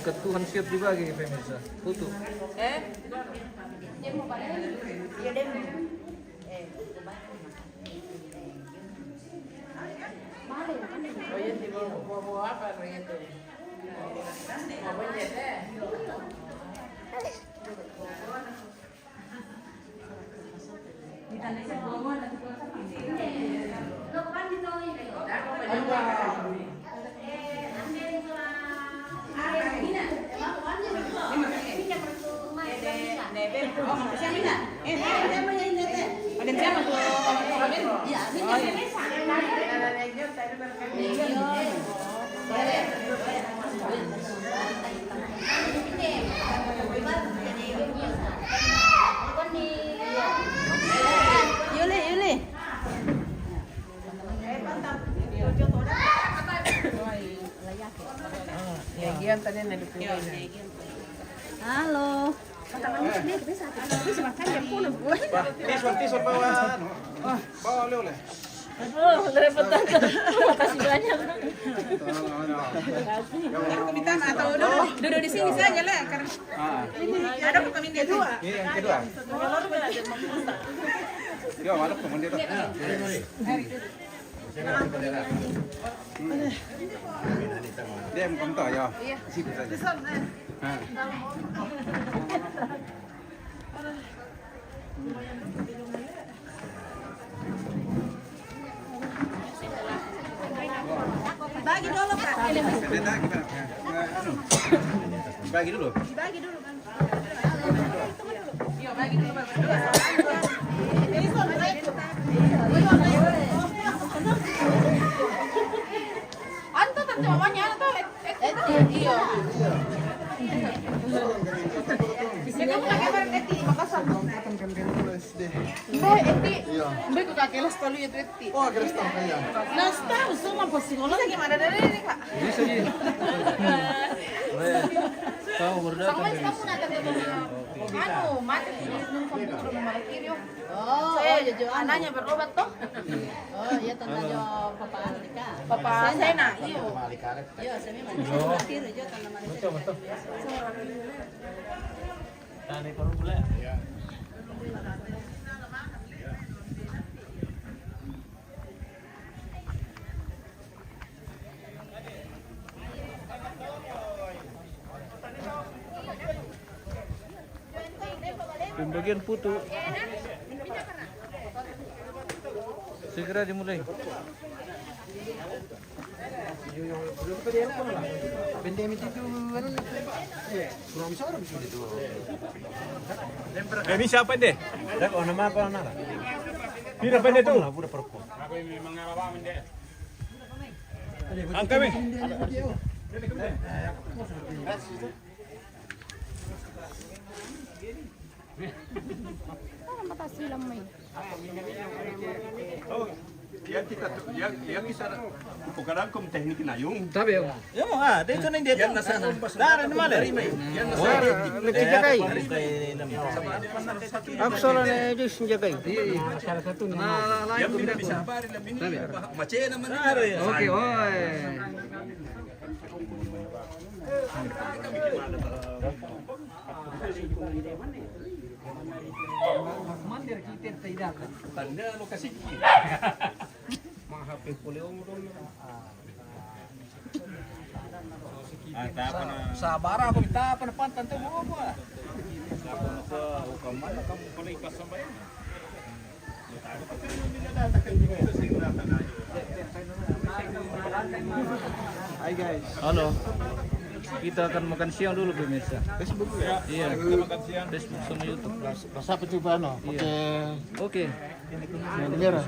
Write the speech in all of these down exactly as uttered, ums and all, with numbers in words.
Tuhan siap dibagi, pemirsa. Tutup. Eh? Oh iya, di bawah, bawah, bawah apa, Roy, itu? Bawah, bawah, ya, deh. Yuli, Yuli. Halo. Wah, tison, tison bawa, anu. Bawa oleh-oleh. Aduh, repot tante. Makasih banyak. Terima kasih. Duduk di sini saja lah, karena ada kami dia dua. Iya, yang kedua. Yo, ada teman dia tuh. Dia yang kontak ya. Iya. Situ saja. Nah. Bagi dulu, Kak. Bagi dulu. Bagi dulu, Bang. Anto tante mamanya, Anto. Eti, iyo. Bisa kamu pakai barang Eti, Makassar. Mbe, Eti. Iya. Mbe, ku kakek las tolu itu, Eti. Oh, kelas tolu ya. Las tolu, semua pasti sekolah. Bisa gimana dari ini, Kak? Bisa, iya. Tahu baru datang. Sama kamu nak kata anu, mati di nunggu belum malam kiri, oh. Oh, iya, jo, anu. Anaknya berobat, toh? Oh, iya, tanda jo Papa Andika. Papa Sena, iyo. Iyo, saya memang. Iyo. Kiri, jo, tanda manis. Betul, betul. Tadi perlu pula. Iya. Pembagian putu segera dimulai. Pandemi itu, anu, kurang besar itu. Ini siapa deh? Dah, oh, nama apa, nama? Pira pende tu? Aku dah perempuan. Angkat, mi. Yang kita tu, yang, yang bisa, bukan rangkum teknik nayung. Tapi, ya. Ya, mau, ah, dia tu nang dia tu. Yang nasa, nasa. Yang nasa. Aku soalnya dia senjakai. Iya, iya. Salah satu. Yang bisa, bisa, macam mana? Oke, oi. Tanda lokasi. Maha pepole orang. Sabara, aku minta apa, pantan tu mau apa? Hai, guys. Halo. Kita akan makan siang dulu, pemirsa. Facebook ya? Iya. Kita makan siang. Facebook sama YouTube. Pas apa coba, no? Iya. Oke. Oke. Yang merah.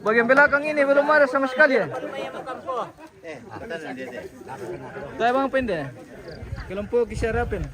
Bagian belakang ini belum ada sama sekali, ya? Saya Bang Pende. Kelompok Kisah Rapen.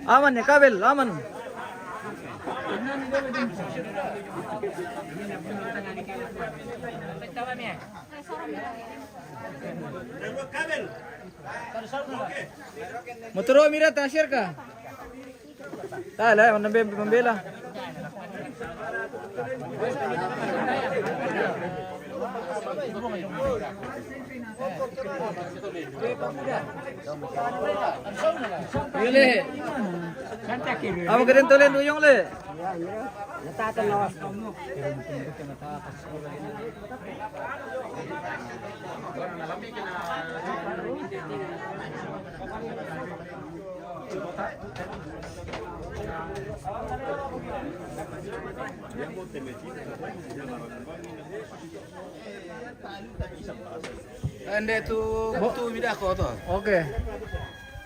Aman ya, kabel, aman. Motor mira ta share ka. Dai, dai, mambela. Yule. Amo keren tolen duyong le. Ande tu, tu mida ko to. Oke.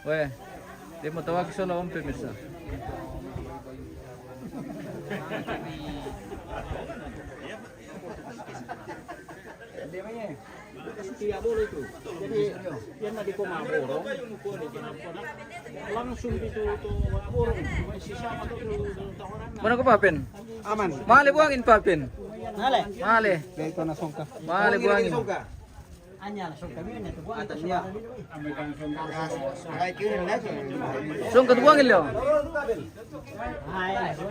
We. Dia mau tawa ke sono, om, pemirsa. Tidak boleh itu. Jadi, dia nak di koma borong, langsung itu tu borong. Sisa apa tu, tu, tu orang. Mana ko, Papen? Aman. Male buangin, Papen. Male. Male. Dari tanah songka. Male buangin. Songka. Anya langsung kami ni tu buang. Atas dia. Songka tu buangin lo.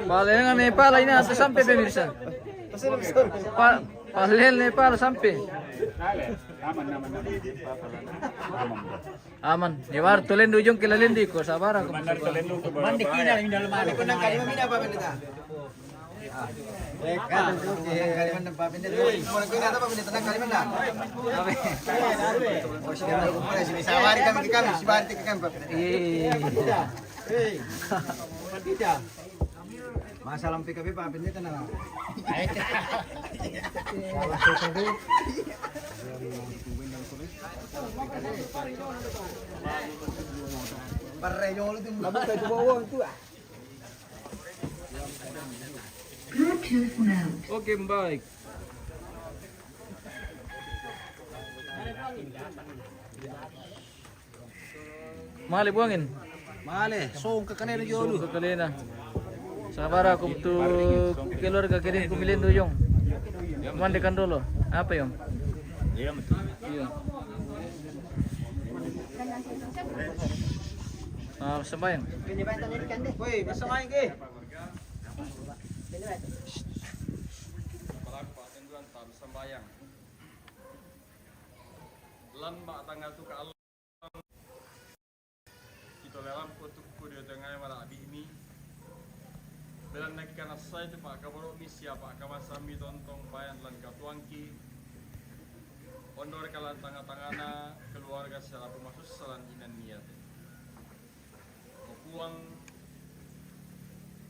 Palengan ne pala ina ata sampe, pemirsa. Pa, palel ne pala sampe. Aman. Ni war tolen duyong ke lalendi ko sabara ko. Mandi kina, minal mandi. Ko nang kalima mina apa benda ta? Sawari kami ke kami, sawari ke kami, Pak. Iya. Masa lampe kape, Pak, pendeta na. Parre jolo tu. Labu ka tu bawa tu, ah. Bluetooth mode. Oke, baik. Male buangin. Male, songka kanena jolo. Songka kanena. Sabara ko tu keluarga kering kumilin duyong. Mande kan dulu. Apa, Yong? Iya, betul. Iya. Ah, sembayang. Woi, sembayang ke? Sembayang. Lan ma tangatu ka Allah. Ito lelam ko tukku dio tengai mala abimi. Belan naki kana sai tu pa kaboro mi sia pa kama sami tontong payan lan katuangki. Ondor kalan tanga-tangana keluarga selaku masus salan inan niate. O Puang,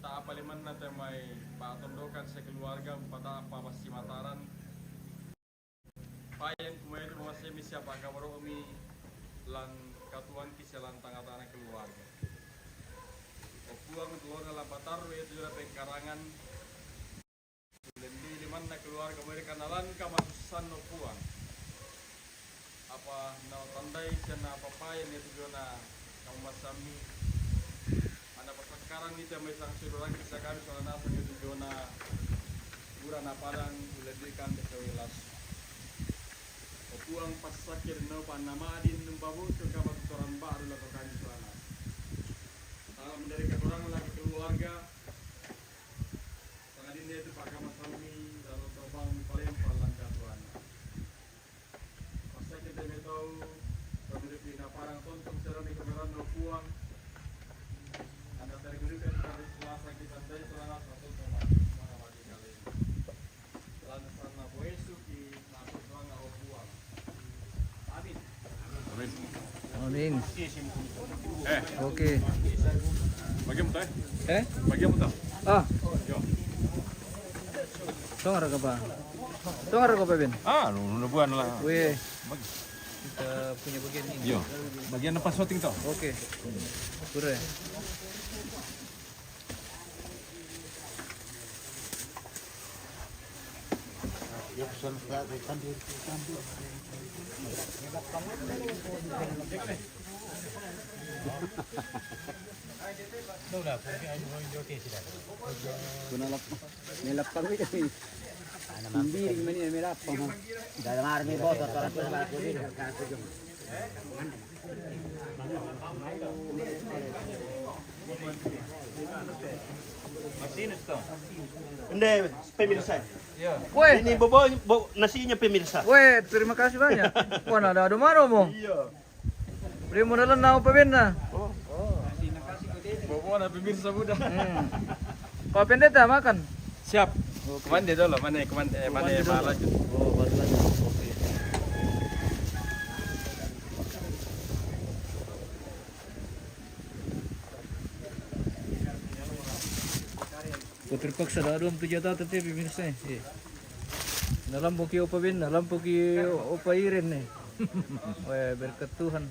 ta apa limanna te mai patondokan sekeluarga, pata apa massimataran. Payan kumai tu mawasemi siapa kaboro'mi lan katuangki sia lan tanga-tangana keluarga. O Puang, telona lan patarru iya tu jolo pengkarangan. Ulendui limanna keluarga mereka nalan kamasussanna Puang. Apa nautandai sia napapayan iya tu jona kammassammi. Ana pasakkarang ita mai sang sudurang kisa kami sola nasang iya tu jona ura napadang ulendui kande sawi las. O Puang, passakki rinau panna madin numpabutu kamatutoran ba'ru lako kami sola nasang. Tala mendereka torang lagi keluarga. Sangadinna itu pakkamassammi lalu tobang palempang langkah Tuhan. Masa kita ini tahu, kami lebih naparang tontong serami kemeran no Puang. Anda tergelikan kami selasa kita dari selasa tontong mana mati kali. Lantaran Nabi Yesus di Nabi Tuhan no Puang. Amin. Amin. Amin. Eh. Oke. Bagian betul, eh? Eh? Bagian betul. Ah. Yo. Tongar ka, Pa? Tongar ka, Pa Ben? Ah, nu, nu buan lah. Weh. Kita punya bagian ini. Yo. Bagian apa syuting toh? Oke. Pura. Kuna lap-, may lapang ito eh. Hindi rin man yan, may lapang. Dalam army boto, para sa lahat ko dito. Hindi, pemirsay. Weh, Ini bobo, bo, nasinya pemirsa. Weh, terima kasih banyak. Wah, nada ada maro mo. Beli mo na lang na ako pabenta. Bobo na pemirsa muda. Kau pendeta makan. Siap. Kumande dulu, mana kumande, eh, mana baru aja. Oh, baru aja. Oke. Ko terpaksa da dong tu jatah tete pemirsa eh. Nalampo ki opa Ben, nalampo ki opa Iren eh. Weh, berkat Tuhan.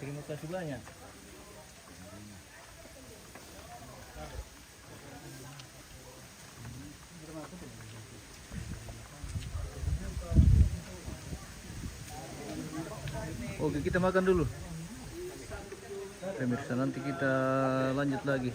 Terima kasih banyak. Oke, kita makan dulu. Pemirsa, nanti kita lanjut lagi.